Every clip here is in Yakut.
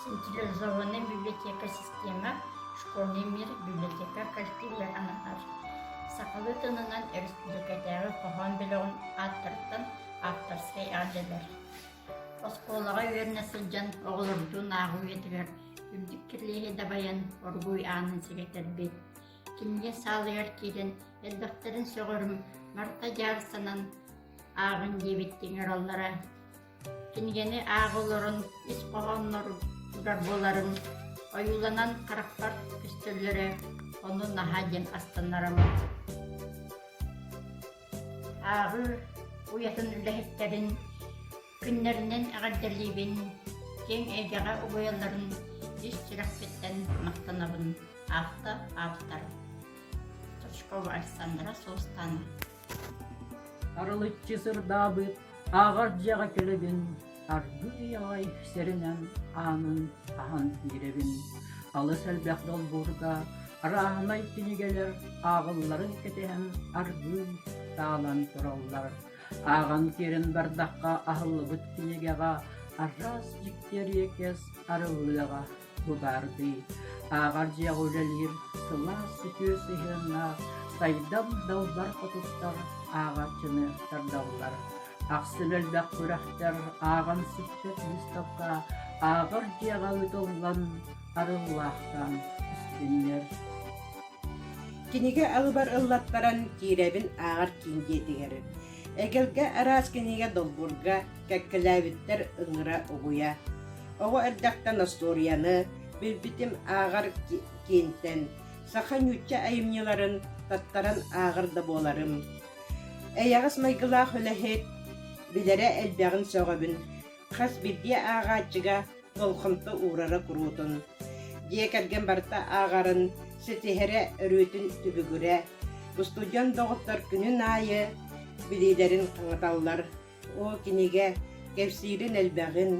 Централизованная библиотека система «Школьный мир» библиотека коллективыгар ананар. Сахалыы тылынан өрөспүүбүлүкэтээҕи хоһоон бөлөҕүн ааттарыттан авторскай эҕэрдэлэр. Оскуолаҕа үөрэнэ сылдьан оҕолордуун ааҕыы үйэтигэр үрдүк кирилиэһи дабайан оргууй аанын сэгэтэрбит. Кинигэ саалыгар киирэн элбэхтэрин сөҕөрүм, Марта дьаарыстанан ааҕыҥ диэбиттии ыҥыраллара. Кинигэни ааҕа олорон ис хоһоонноругар буоларым, ойууланан харахпар көстөллөрө, ону наһаа диэн астынарым. Ааҕыы уйатын үлэһиттэрин күннэринэн эҕэрдэлиибин, киэҥ эйгэҕэ угуйалларын ис сүрэхпиттэн махтанабын. Аахта ааптар Стручкова Александра Суустана Арылыччы сырдаабыт ааҕар дьиэҕэ кэлэбин, аргыый аҕай сэрэнэн аанын аһан киирэбин. Алыс элбэх долбуурга арааһынай кинигэлэр ааҕылларын кэтэһэн аргыый таалан тураллар. Ааҕан киирэн бардахха аһыллыбыт кинигэҕэ араас дьикти эриэкэс арыллыаҕа Бу баардыы ааҕар дьиэҕэ үлэлиир сылаас үтүө сыһыаннаах сайдам далбар хотуттар ааҕааччыны тардаллар. Ахсын элбэх күрэхтэр ааҕан сиппэт выставка ааҕар дьиэҕэ ыытыллан арыллаахтаан истиннэр. Кинигэ алыбар ыллаттаран киирэбин ааҕар киин дьиэтигэр. Эгэлгэ араас кинигэ долбуурга кэккэлээбиттэр ыҥыра угуйа. Оҕо эрдэхтэн остуоруйаны билбитим ааҕар киинтэн, саха нуучча айымньыларын таттаран ааҕар да буоларым. Эйэҕэс майгылаах үлэһит билэрэ элбэҕин сөҕөбүн, хас биирдии ааҕааччыга болҕомто уурара куруутун. Дьиэ кэргэн барыта ааҕарын ситиһэрэ өрүүтүн түбүгүрэ. Устудьуон доҕоттор күнүн аайы билиилэрин хаҥаталлар. Оо, кинигэ кэпсиирин элбэҕин,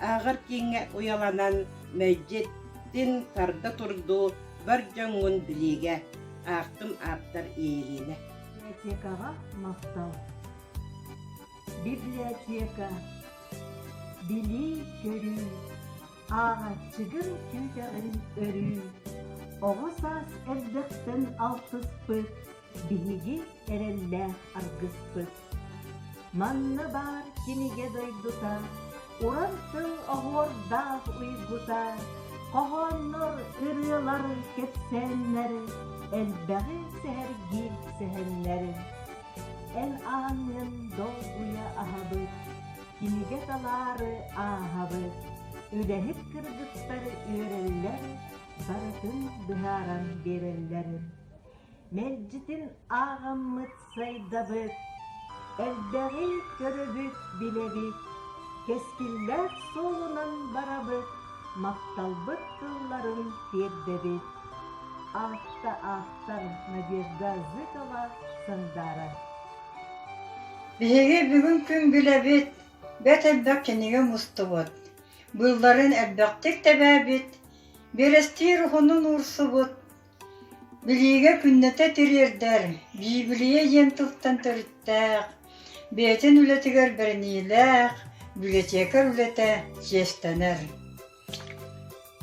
ааҕар кииҥҥэ уйаланан мэлдьитин тарда турдуу бар дьоҥҥун билиигэ аахтым ааптар иэйиилиинэ. Библиотекаҕа махтал. Библиотека Билии-көрүү, ааҕааччыгын күүтэҕин өрүү, оҕо саас эрдэхтэн алтыспыт биһиги эрэллээх аргыспыт. Манна баар кинигэ дойдута, уран тыл оһуордаах уйгута, хоһооннор, ырыалар, кэпсээннэр, элбэҕи сэһэргиир сэһэннэр. Эн ааҥҥын долгуйа аһабыт, кинигэ талаары ааһабыт, үлэһит кыргыттар үөрэллэр, барытын быһааран биэрэллэр. Мэлдьитин ааҕаммыт сайдабыт, элбэҕи көрөбүт, билэбит, кэскиллээх суолунан барабыт, махталбыт тылларын тиэрдэбит. Аахта аахтар Надежда Зыкова Сандаара. Биһиги бүгүн күн билэбит, бэрт элбэх кинигэ мустубут, быылларын элбэхтик тэбээбит, биэрэстиир уһунун уурсубут, билиигэ күннэтэ тириэрдэр, Биибилийэ диэн тылтан төрүттээх, бэйэтин үлэтигэр бэриниилээх библиотекарь үлэтэ чиэстэнэр.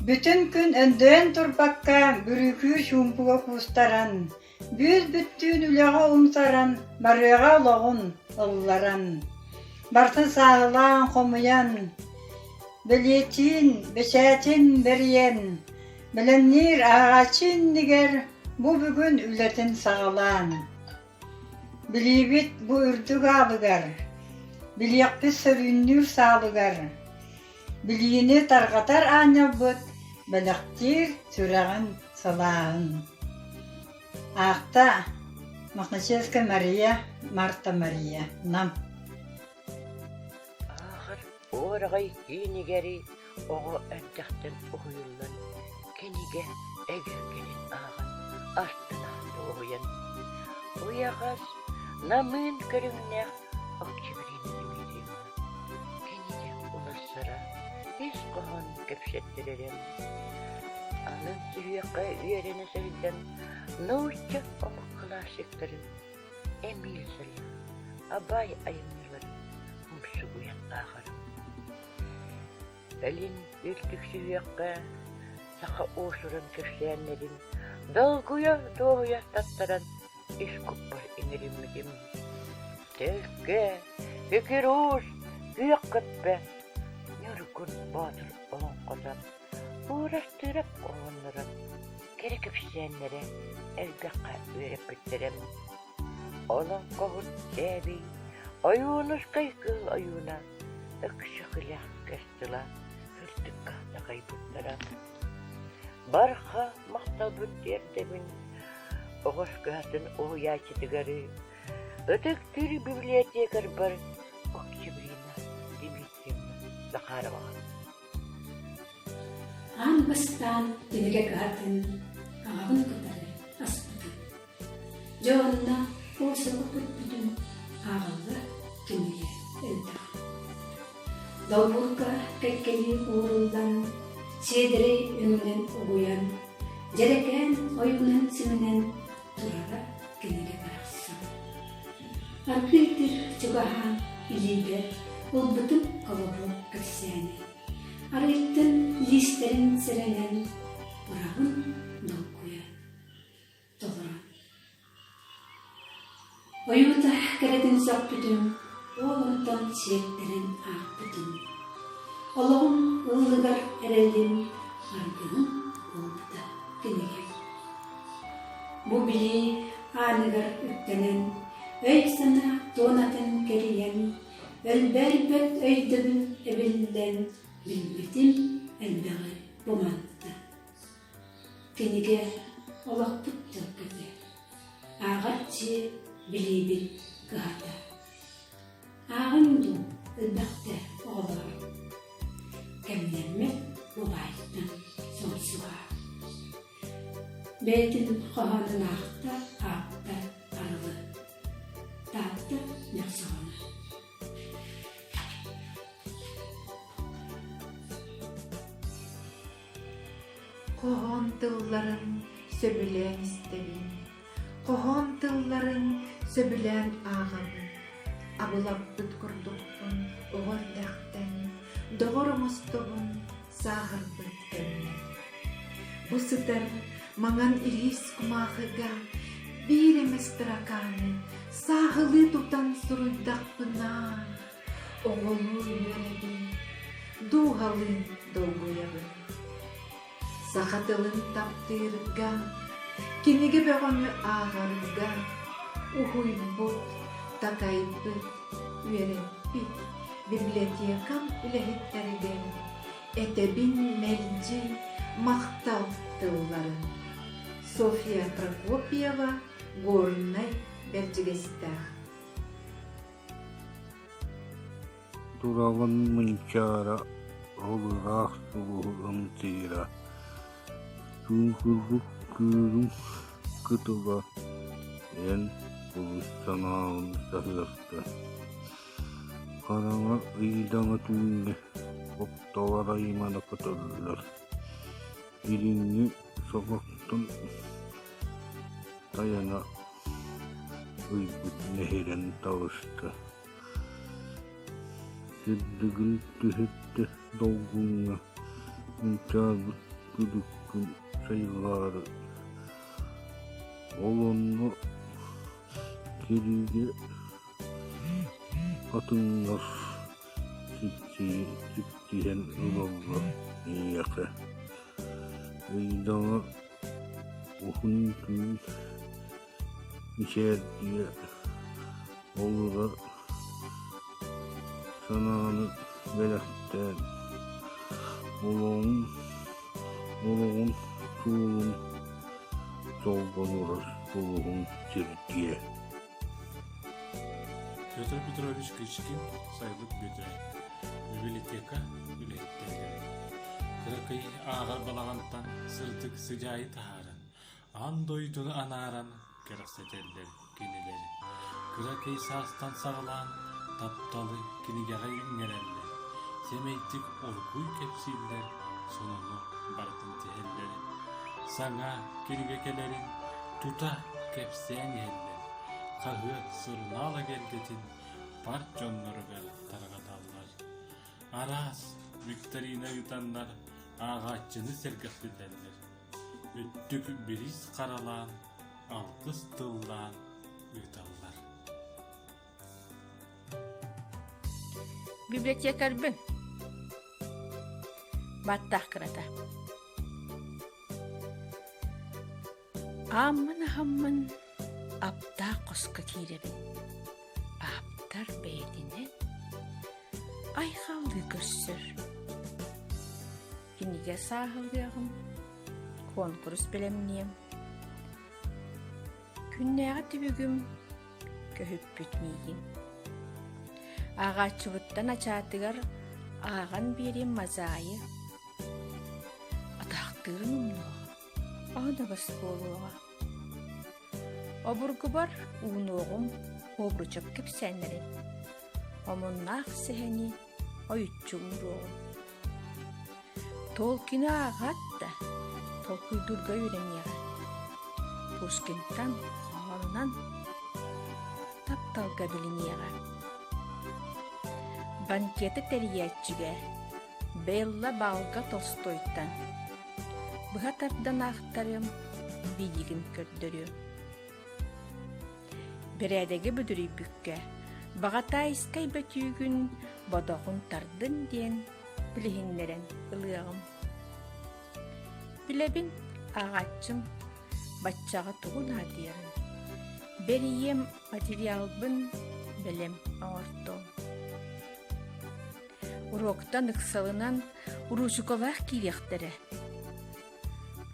Бүтүн күн өндөйөн турбакка бүрүүкүүр чуумпуга куустаран, бүүс-бүттүүн үлэҕэ умсаран, барыаҕа олоҕун ылларан, барытын сааһылаан хомуйан, бэлиэтиин, бэчээтин бэрийэн, бэлэмниир ааҕааччы иннигэр бу бүгүн үлэтин саҕалаан. Билиибит бу үрдүк аалыгар, билиэхпит сөрүүннүүр саалыгар, билиини тарҕатар аанньалбыт бэлэхтиир сүрэҕин сылааһын. Аахта Мохначевская Мария, Марта Мария, Нам. Ааҕар уораҕай киинигэр оҕо эрдэхтэн уһуйуллан, кинигэ эгэлгэтин ааҕан астына дуоһуйан, уйаҕас, намыын көрүҥнээх Октябрина Дмитриевна кинигэ уларсара, ис хоһоон кэпсэттэрэрэ. Аны сүһүөххэ үөрэнэ сылдьан нуучча омук классиктарын Эмиль Золя, Абай айымньыларын умсугуйан ааҕарым. Кэлин үрдүк сүһүөххэ саха уус-уран кэпсээннэрин долгуйа-дуоһуйа таттаран ис куппар иҥэриммитим. Төлкө, Үкүр уус, Күөх Көппө, Ньургун Боотур олоҥхото, Уурастыырап хоһоонноро, кэрэ кэпсээннэрэ элбэххэ үөрэппиттэрэ. Олоҥхоһут Дээбий, Ойуунускай кыыл ойууна, Өксөкүлээх кэс тыла сырдыкка такайбыттара. Барха махталбын тиэрдэбин оҕус кыһатын уһуйааччытыгар ытыктыыр библиотекарбар Октябрина Дмитриевна Захароваҕа. Аан бастаан кинигэ кыһатын аҕабын кытары аспытым. Дьэ онно ол сылы көрбүтүм ааҕыллар кинигэ элбэх. Долбуурга кэккэлии ууруллан, сиэдэрэй өҥүнэн угуйан, дьэрэкээн ойуунан симэнэн турара кинигэ барахсан. Аргыый чугаһаан илиибэр ылбытым колобок кэпсээни. Арыйтан лиистэрин сэрэнэн турабын долгуйа толорон. Ойуута кэрэтин сөхпүтүм, ол онтон сиэттэрэн аахпытым. Олоҕум ыллыгар эрэлим аргыһым буолбута кинигэм. Бу билии ааныгар үктэнэн, өй-санаа туонатын кэрийэн, өлбөөрбөт өйдөбүл эбиллэн, билбитим элбэҕи бу манта. Кинигэ олохпут төлкөтө, ааҕар дьиэ билиибит кыһата. Ааҕыҥ дуу элбэхтэ оҕолоор, кэмнэммит убаайтан сомсуһа. Бэйэтин хоһоонун аахта аапта арылы. Таатта Ньахсаҕана. Хоһоон тылларын сөбүлээн истэбин, хоһоон тылларын сөбүлээн ааҕабын. Абылаппыт курдукпун оҕо эрдэхтэн, доҕор оҥостобун сааһырбыт кэммэр. Бу сытар маҥан ириис кумаахыга биир эмэ строканы сааһылыы тутан суруйдахпына, оҕолуу үөрэбин, дууһалыын долгуйабын. Саха тылын таптыырга, кинигэ бөҕөнү ааҕарга уһуйбут, такайбыт, үөрэппит библиотекам үлэһиттэригэр этэбин мэлдьи махтал тылларын. Софья Прокопьева, Горнай Бэрдьигэстээх. Тураҕын мунчаара, ол ыраах сулуһу ымсыыра, Чуҥкурбут күөлүҥ кытыла эн олус санааҕын саһыарда. Хараҥа ыйдаҥа түүҥҥэ оптолор аймана көтөллөр, Илиҥҥи соҕотон тайана ыйбыт нэһирэн таҕыста Сырдыгын түһэрдэ долгуҥҥа, ынчаарбыт күлүккүн сайҕаары Ол онно кириигэ хатыҥнар сипсиһэн ылаллар эйиэхэ Ыйдаҥа уһун түүн мичээрдиэ олорор санааны бэлэхтээн олоҕун олоҕун суолун солбонурар сулуһун сирдиэ Петр Петрович Кычкин, Сайылык Бүөтүрэ, библиотека үлэһиттэригэр Кыракый ааҕар балаҕантан сырдык сыдьаайы таһааран, аан дойдуну анааран кэрэхсэтэллэр кинилэр. Кыракый саастан саҕалаан тапталы кинигэҕэ иҥэрэллэр, сэмэйдик оргууй кэпсииллэр, сонуну барытын тиһэллэр. Саҥа кинигэ кэлэрин тута кэпсээн иһэллэр, хаһыат, сурунаал эгэлгэтин бар дьонноругар тарҕаталлар. Араас. викторина ыытаннар ааҕааччыны сэргэхситэллэр, өттүк бириис харалаан, алгыс тыллаан ыыталлар. Библиотекарьбын. Баттах кырата. Ааммын аһаммын аптаах хоско киирэбин. Ааптар бэйэтинэн айхаллыы көрсөр. Кинигэ сааһылыаҕым, куонкурус бэлэмниэм. Күннээҕи түбүгүм көһүппүт миигин. Ааҕааччыбыттан ачаатыгар ааҕан биэриэм мазаайы. Атаахтыырын умнуоҕа, аһыныгас буолуоҕа. Обургубар уунуоҕум обручок кэпсээннэрин, омуннаах сэһэни ойуччу ууруоҕум. Толкины ааҕаат да, толкуйдуурга үөрэниэҕэ. Пушкинтан хоһоонунан тапталга билиниэҕэ. Банкеты тэрийээччигэ Белла Балга Толстойтан быһа тардан аахтарыам, биидьигин көрдөрүөм. Бэрээдэги бүдүрүйбүккэ Баҕатаайыскай бөтүүгүн бодоҕун тардын диэн билиһиннэрэн ылыаҕым. Билэбин, ааҕааччым баччаҕа тугу наадыйарын, бэрийиэм материалбын бэлэм оҥортуом. Уруоктан ыксалынан уруучукалаах киириэхтэрэ.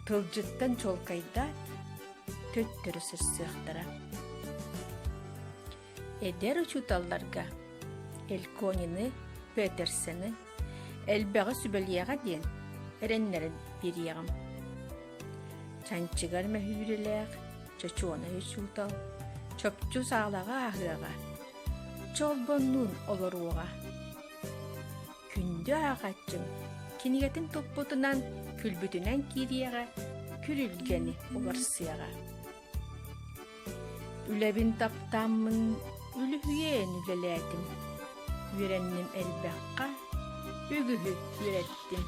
Тылдьыттан чуолкайдаат, төттөрү сырсыахтара. Эдэр учууталларга Эльконины, Петерсены элбэҕи сүбэлиэҕэ диэн эрэннэрэн биэриэҕим. Чанчыгар мөһүүрэлээх чочуонай учуутал чопчу саалаҕа ааһыаҕа, чолбоннуун олоруоҕа. Күндү ааҕааччым кинигэтин туппутунан күлбүтүнэн киириэҕэ, күрүлгэни уларсыаҕа. Үлэбин таптааммын үлүһүйэн үлэлээтим, үөрэнним элбэххэ, үгүһү үөрэттим.